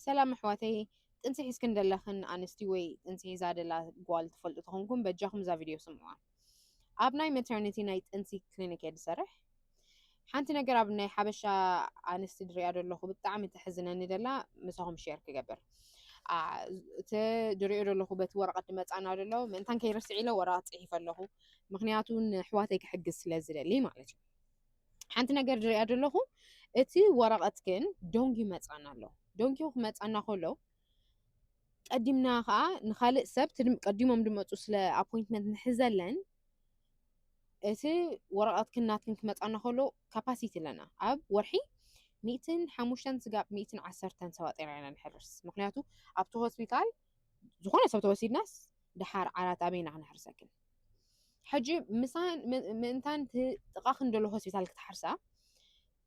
ሰላም ኣሕዋተይ፣ ጥንሲ ሒዝክን ዘለኽን ኣንስቲ ወይ ጥንሲ ሒዛ ደላ ጓል ትፈልጡ ተኾንኩም በጃኹም እዛ ቪድዮ ስምዑዋ። ኣብ ናይ መተርኒቲ ናይ ጥንሲ ክሊኒክ እየ ዝሰርሕ። ሓንቲ ነገር ኣብ ናይ ሓበሻ ኣንስቲ ድሪያ ዘለኹ ብጣዕሚ ተሕዝነኒ ደላ ምሳኹም ሼር ክገብር። እቲ ድሪኦ ዘለኹ በቲ ወረቐት ድመፃና ደሎ ምእንታን ከይርስዕ ኢለ ወረቐት ፅሒፈ ኣለኹ። ምክንያቱ ንኣሕዋተይ ክሕግዝ ስለ ዝደሊ ማለት እዩ። ሓንቲ ነገር ድሪያ ዘለኹ እቲ ወረቐት ግን ደንጉዩ መፃና ኣሎ። ደንጉዩ ክመፃና ከሎ ቀዲምና ከዓ ንካልእ ሰብ ቀዲሞም ድመፁ ስለ ኣፖይንትመንት ንሕዘለን እቲ ወረቐትክን ናትክን ክመፃና ከሎ ካፓሲቲ ኣለና። ኣብ ወርሒ ሚእትን ሓሙሽተን ስጋብ ሚእትን ዓሰርተን ሰባት ኢና ንሕርስ። ምክንያቱ ኣብቲ ሆስፒታል ዝኾነ ሰብ ተወሲድናስ ደሓር ዓራት ኣበይና ክነሕርሰክን? ሕጂ ምእንታን ጥቓክን ደሎ ሆስፒታል ክትሓርሳ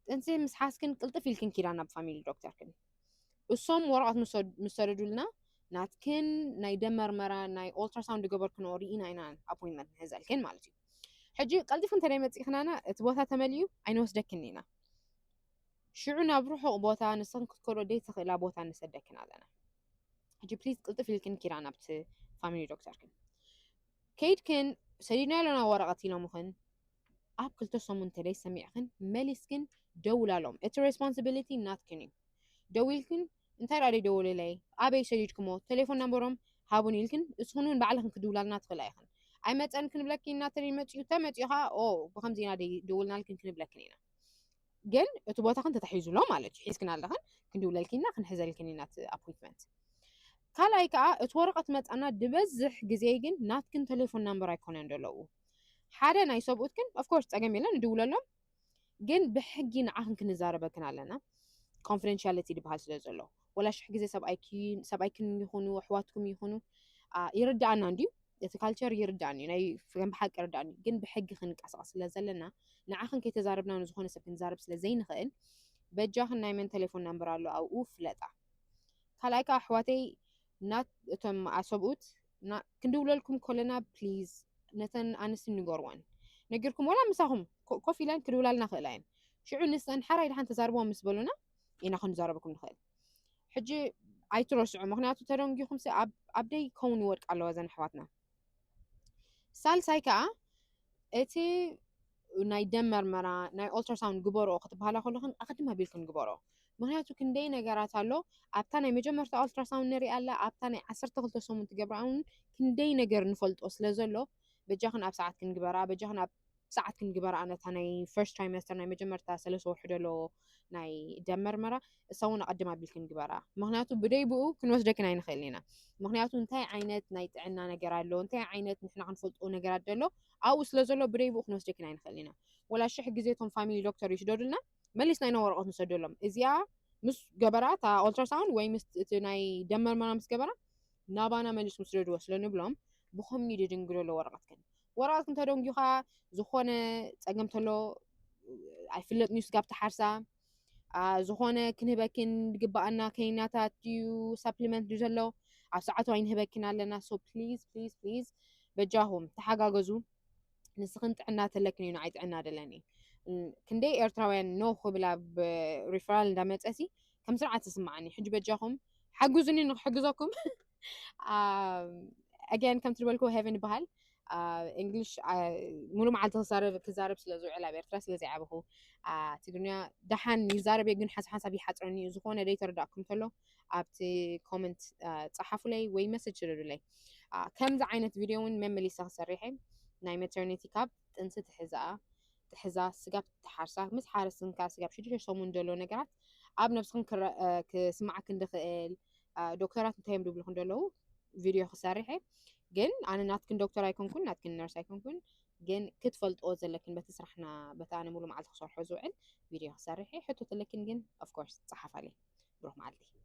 ጥንሲ ምስ ሓዝክን ቅልጥፍ ኢልክን ኪዳ ናብ ፋሚሊ ዶክተርክን። እሶም ወረቐት ምስ ሰደዱልና ናትክን ናይ ደም መርመራ ናይ ኦልትራሳውንድ ዝገበርክንኦ ርኢና ኢና ኣፖይንትመንት ንሕዘልክን ማለት እዩ። ሕጂ ቀልጢፍክን እንተደይ መፂእክናና እቲ ቦታ ተመሊኡ ኣይንወስደክን ኢና። ሽዑ ናብ ርሑቕ ቦታ ንስኽን ክትከዶ ደይ ትኽእላ ቦታ ንሰደክን ኣለና። ሕጂ ፕሊዝ ቅልጥፍ ኢልክን ኪዳ ናብቲ ፋሚሊ ዶክተርክን። ከይድክን ሰዲድና ኣለና ወረቐት ኢሎምኽን ኣብ ክልተ ሰሙን እንተደይ ሰሚዕክን መሊስክን ደውላሎም። እቲ ሬስፖንሲቢሊቲ ናትክን እዩ። ደዊልክን እንታይ ደኣ ደይደወሉለይ ኣበይ ሰዲድክሞ ቴሌፎን ናምበሮም ሃቡን ኢልክን እስኽን እውን ባዕልኽን ክድውላልና ትኽእላ ኢኽን። ኣይመፀን ክንብለኪ ኢና ተደይ መፂኡ ተመፂኡ ከዓ ኦ ብከምዚ ኢና ደይደውልናልክን ክንብለክን ኢና። ግን እቲ ቦታኽን ተታሒዙ ኣሎ ማለት እዩ። ሒዝክን ኣለኽን ክንድውለልኪ ኢና ክንሕዘልክን ኢና እቲ ኣፖይንትመንት። ካልኣይ ከዓ እቲ ወረቐት መፃና ድበዝሕ ግዜ ግን ናትክን ቴሌፎን ናምበር ኣይኮነን ደለዉ ሓደ ናይ ሰብኡትክን ኦፍኮርስ ፀገም የለን ንድውለሎም ግን ብሕጊ ንዓኽን ክንዛረበክን ኣለና። ኮንፊደንሻሊቲ ዝበሃል ስለ ዘሎ ወላ ሽሕ ግዜ ሰብኣይክን ይኹኑ ኣሕዋትኩም ይኹኑ ይርዳኣና እንድዩ። እቲ ካልቸር ይርዳኣኒ ናይ ከም ብሓቂ ይርዳኣኒ ግን ብሕጊ ክንቀሳቀስ ስለ ዘለና ንዓኽን ከይተዛረብና ንዝኾነ ሰብ ክንዛረብ ስለ ዘይንኽእል በጃኽን ናይ መን ቴሌፎን ናምበር ኣሎ ኣብኡ ፍለጣ። ካልኣይ ከዓ ኣሕዋተይ ናት እቶም ኣሰብኡት ክንድውለልኩም ከለና ፕሊዝ ነተን ኣንስቲ ንገርወን። ነጊርኩም ወላ ምሳኹም ኮፍ ኢለን ክድውላልና ክእላ እየን። ሽዑ ንሰን ሓራይ ድሓን ተዛርብዎም ምስ በሉና ኢና ክንዛረበኩም ንኽእል። ሕጂ ኣይትረስዑ፣ ምክንያቱ ተደንጊኹም ኣብ ደይ ከውን ይወድቃ ኣለዋ ዘን ኣሕዋትና። ሳልሳይ ከዓ እቲ ናይ ደም መርመራ ናይ ኦልትራሳውንድ ግበርኦ ክትበሃላ ከለኹን ኣቐድም ኣቢልክን ግበርኦ። ምክንያቱ ክንደይ ነገራት ኣሎ ኣብታ ናይ መጀመርታ ኦልትራሳውንድ ንሪኣ ኣላ ኣብታ ናይ ዓሰርተ ክልተ ሰሙን ትገብራ እውን ክንደይ ነገር ንፈልጦ ስለ ዘሎ በጃኽን ኣብ ሰዓት ክንግበራ በጃኽን ኣብ ሰዓት ክንግበራ ነታ ናይ ፈርስት ትራይመስተር ናይ መጀመርታ ሰለስተ ወርሒ ደሎ ናይ ደም መርመራ እሳ እውን ኣቐድም ኣቢልክን ግበራ። ምክንያቱ ብደይ ብኡ ክንወስደክን ኣይንኽእልን ኢና። ምክንያቱ እንታይ ዓይነት ናይ ጥዕና ነገር ኣሎ እንታይ ዓይነት ንሕና ክንፈልጦ ነገራት ደሎ ኣብኡ ስለ ዘሎ ብደይ ብኡ ክንወስደክን ኣይንኽእልን ኢና። ወላ ሽሕ ግዜ እቶም ፋሚሊ ዶክተር ይስደዱልና መሊስና ኢና ወረቐት ንሰደሎም። እዚኣ ምስ ገበራ እታ ኦልትራሳውንድ ወይ ምስ እቲ ናይ ደም መርመራ ምስ ገበራ ናባና መሊስ ምስ ደድዎ ስለ ንብሎም ብኸምኒ ድድንግዶ ኣሎ ወረቐትክን። ወረቐትክን ተደንጊኻ ዝኾነ ፀገም ተሎ ኣይፍለጥን እዩ ስጋብ ትሓርሳ ዝኾነ ክንህበክን ዝግበኣና ከኒናታት ድዩ ሳፕሊመንት ድዩ ዘሎ ኣብ ሰዓቱ ኣይንህበክን ኣለና። ሶ ፕሊዝ ፕሊዝ ፕሊዝ በጃኹም ተሓጋገዙ። ንስኽን ጥዕና ተለክን እዩ ንዓይ ጥዕና ደለኒ። ክንደይ ኤርትራውያን ኖ ክብላ ብሪፈራል እንዳመፀሲ ከም ስርዓት ትስማዓኒ። ሕጂ በጃኹም ሓግዙኒ ንክሕግዘኩም። ኣገን ከም ትበልኩ ሄቨን ይበሃል። እንግሊሽ ሙሉ መዓልቲ ክዛረብ ክዛረብ ስለ ዝውዕል ኣብ ኤርትራ ስለ ዘይዓበኹ ትግርኛ ደሓን ይዛረብ ግን ሓንሳብ ሓንሳብ ይሓፅረኒ እዩ። ዝኾነ ደይ ተረዳእኩም ተሎ ኣብቲ ኮመንት ፀሓፉለይ ወይ መሰጅ ስደዱለይ። ከምዚ ዓይነት ቪድዮ እውን መመሊሰ ክሰርሐ ናይ መተርኒቲ ካብ ጥንሲ ትሕዛ ትሕዛ ስጋብ ትሓርሳ ምስ ሓረስንካ ስጋብ ሽዱሽተ ሰሙን ዘሎ ነገራት ኣብ ነብስክን ክስማዓክን ድኽእል ዶክተራት እንታይ እዮም ድብልኹ እንደለዉ ቪድዮ ክሰርሐ ግን ኣነ ናትክን ዶክተር ኣይኮንኩን ናትክን ነርስ ኣይኮንኩን ግን ክትፈልጥዎ ዘለክን በቲ ስራሕና በቲ ኣነ ሙሉ መዓልቲ ክሰርሖ ዝውዕል ቪድዮ ክሰርሐ ሕቶ ተለክን ግን ኦፍኮርስ ፀሓፋለይ። ብሩክ መዓልቲ።